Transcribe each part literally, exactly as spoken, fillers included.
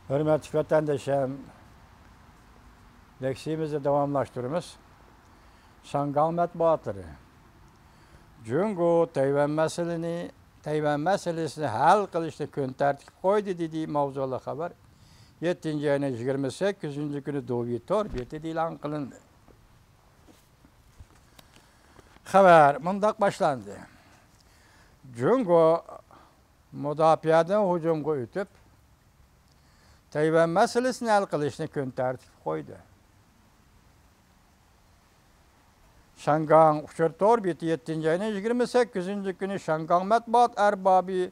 ھۆرمەتلىك ۋەتەندىشىم، لېكسىيىمىزنى داۋاملاشتۇرىمىز. شياڭگاڭ مەتبۇئاتلىرى. جۇڭگو تەيۋەن مەسىلىنى، تەيۋەن مەسىلىسىنى ھەل قىلىشنى كۈن تەرتىپكە قويدى، دېدى ماۋزۇلۇق خەۋەر يەتتىنچى ئاينىڭ يىگىرمە سەككىزىنچى كۈنى دۇۋېي تور بېتىدە ئېلان قىلىندى. خەۋەر مۇنداق باشلاندى. جۇڭگو مۇداپىئەدىن ھۇجۇمغا ئۆتۈپ، تەيۋەن مەسىلىسىنى ھەل قىلىشنى كۈن تەرتىپكە قويدى. شياڭگاڭ ئۇچۇر تور بېتى يەتتىنچى ئاينىڭ يىگىرمە سەككىزىنچى كۈنى شياڭگاڭ مەتبۇئات ئەربابى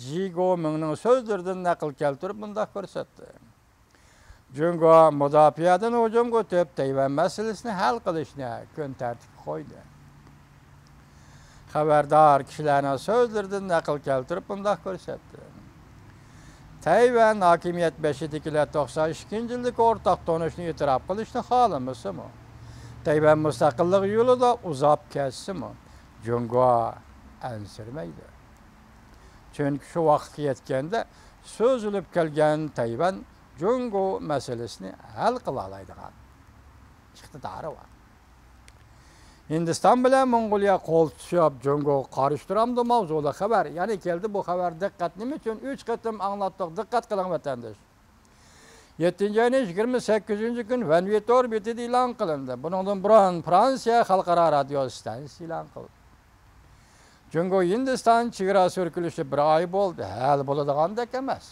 جى گومىڭنىڭ سۆزلىرىدىن نەقىل كەلتۈرۈپ مۇنداق كۆرسەتتى. جۇڭگو مۇداپىئەدىن ھۇجۇمغا ئۆتۈپ، تەيۋەن مەسىلىسىنى ھەل قىلىشنى كۈن تەرتىپكە قويدى. خەۋەردار كىشىلەرنىڭ سۆزلىرىدىن نەقىل كەلتۈرۈپ مۇنداق كۆرسەتتى. تەيۋەن ھاكىمىيەت بېشىدىكىلەر توقسان ئىككىنچى يىلدىكى ئورتاق تونۇشنى ئېتىراپ قىلىشنى خالىمىسىمۇ، تەيۋەن مۇستەقىللىق يولىدا ئۇزاپ كەتسىمۇ، جۇڭگو ئەنسىرىمەيدۇ. چۈنكى شۇ ۋاقىتقا يەتكەندە سۆزلىنىپ كەلگەن تەيۋەن جۇڭگو مەسىلىسىنى ھەل قىلالايدىغان ئىقتىدارى بار. ھىندىستان بىلەن موڭغۇلىيە قول تۇتۇشۇپ، جۇڭگوغا قارشى تۇرامدۇ ماۋزۇلۇق خەۋەر. يەنە كەلدى بۇ خەۋەر، دىققەت. نېمە ئۈچۈن؟ ئۈچ قېتىم ئاڭلاتتۇق، دىققەت قىلىڭ ۋەتەنداش. يەتتىنچى ئاينىڭ يىگىرمە سەككىزىنچى كۈنى ۋەنۋى تور بېتىدە ئېلان قىلىندى. بۇنىڭدىن بۇرۇن فرانسىيە خەلقئارا رادىيو ئىستانسىسى ئېلان قىلدى. جۇڭگو ھىندىستان چېگرا سۈركىلىشى بىر ئاي بولدى، ھەل بولىدىغاندەك ئەمەس.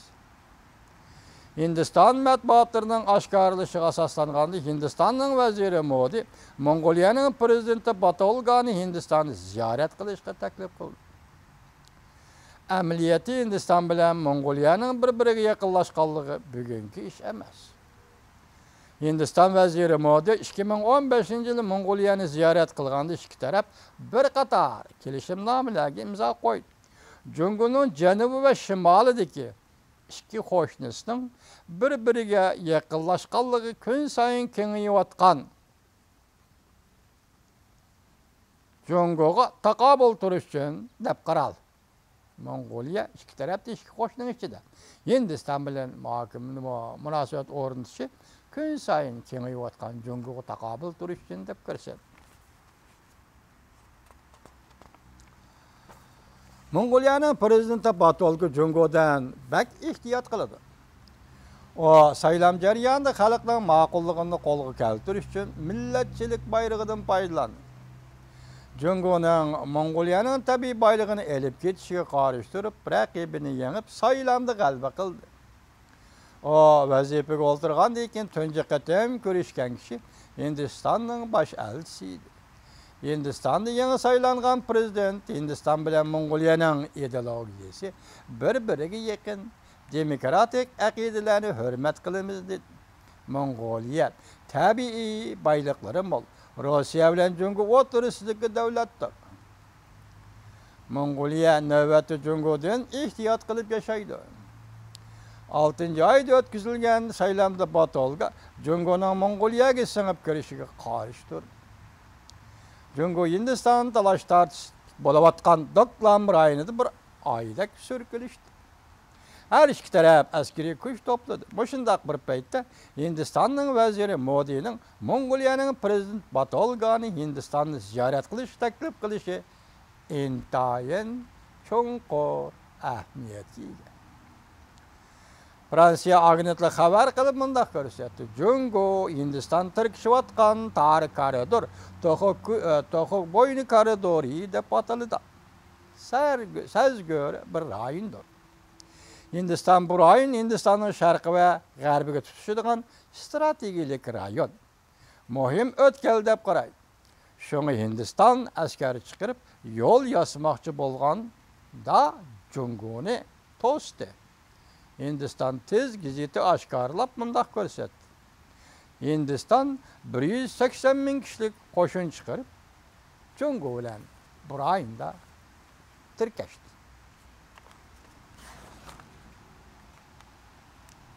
ھىندىستان مەتبۇئاتلىرىنىڭ ئاشكارىلىشىغا ئاساسلانغاندا، ھىندىستاننىڭ ۋەزىرى مودى موڭغۇلىيەنىڭ پىرېزىدېنتى باتولگانى ھىندىستاننى زىيارەت قىلىشقا تەكلىپ قىلدى. ئەمەلىيەتتە ھىندىستان بىلەن موڭغۇلىيەنىڭ بىر-بىرىگە يېقىنلاشقانلىقى بۈگۈنكى ئىش ئەمەس. ھىندىستان ۋەزىرى مودى ئىككى مىڭ ئون بەشىنچى يىلى موڭغۇلىيەنى زىيارەت قىلغاندا ئىككى تەرەپ بىر قاتار كېلىشىمنامىلەرگە ئىمزا قويدى. جۇڭگونىڭ جەنۇبى ۋە شىمالىدىكى ئىككى قوشنىسىنىڭ بىر-بىرىگە يېقىنلاشقانلىقى كۈنسايىن كېڭىيىۋاتقان جۇڭگوغا تاقابىل تۇرۇش ئۈچۈن دەپ قارالدى. موڭغۇلىيە ئىككى تەرەپتە، ئىككى قوشنىنىڭ ئىچىدە ھىندىستان بىلەن مۇھاكىمە، مۇناسىۋەت ئورنىتىشى كۈنسايىن كېڭىيىۋاتقان جۇڭگوغا تاقابىل تۇرۇش ئۈچۈن دەپ كۆرسەتتى. موڭغۇلىيەنىڭ پىرېزىدېنتى باتولگا جۇڭگودىن بەك ئېھتىيات قىلىدۇ. ئۇ سايلام جەريانىدا خەلقنىڭ ماقۇللۇقىنى قولغا كەلتۈرۈش ئۈچۈن مىللەتچىلىك بايرىقىدىن پايدىلاندى. جۇڭگونىڭ موڭغۇلىيەنىڭ تەبىئىي بايلىقىنى ئېلىپ كېتىشىگە قارشى تۇرۇپ، رەقىبىنى يېڭىپ، سايلامدا غەلىبە قىلدى. ئۇ ۋەزىپىگە ئولتۇرغاندىن كېيىن تۇنجى قېتىم كۆرۈشكەن كىشى ھىندىستاننىڭ باش ئەلچىسى ئىدى. ھىندىستاندا يېڭى سايلانغان پىرېزىدېنت ھىندىستان بىلەن موڭغۇلىيەنىڭ ئىدېئولوگىيەسى بىر-بىرىگە يېقىن، دېموكراتىك ئەقىدىلەرنى ھۆرمەت قىلىمىز، دېدى. موڭغۇلىيە تەبىئىي بايلىقلىرى مول، روسىيە بىلەن جۇڭگو ئوتتۇرىسىدىكى دۆلەتتۇر. موڭغۇلىيە نۆۋەتتە جۇڭگودىن ئېھتىيات قىلىپ ياشايدۇ. ئالتىنچى ئايدا ئۆتكۈزۈلگەن سايلامدا باتولگا جۇڭگونىڭ موڭغۇلىيەگە سىڭىپ كىرىشىگە قارشى تۇردى. جۇڭگو ھىندىستان تالاش-تارتىش بولۇۋاتقان دوكلام رايونىدا بىر ئايدەك سۈركىلىشتى. ھەر ئىككى تەرەپ ئەسكىرىي كۈچ توپلىدى. مۇشۇنداق بىر پەيتتە ھىندىستاننىڭ ۋەزىرى مودىنىڭ موڭغۇلىيەنىڭ پىرېزىدېنت باتولگانى ھىندىستاننى زىيارەت قىلىشقا تەكلىپ قىلىشى ئىنتايىن چوڭقۇر ئەھمىيەتكە ئىگە. فرانسىيە ئاگېنتلىقى خەۋەر قىلىپ مۇنداق كۆرسەتتى: جۇڭگو ھىندىستان تىركىشىۋاتقان تار كارىدور، توخۇ كۆ-، ئە، توخۇ بوينى كارىدورى دەپ ئاتىلىدۇ. سەرگۆ-، سەزگۈر بىر رايوندۇر. ھىندىستان بۇ رايون ھىندىستاننىڭ شەرقى ۋە غەربىگە تۇتىشىدىغان ئىستراتېگىيەلىك رايون. مۇھىم ئۆتكەل دەپ قارايدۇ. شۇڭا ھىندىستان ئەسكەر چىقىرىپ يول ياسىماقچى بولغاندا جۇڭگونى توستى. ھىندىستان تېز گېزىتى ئاشكارىلاپ مۇنداق كۆرسەتتى: ھىندىستان بىر يۈز سەكسەن مىڭ كىشىلىك قوشۇن چىقىرىپ، جۇڭگو بىلەن بۇ رايوندا تىركەشتى.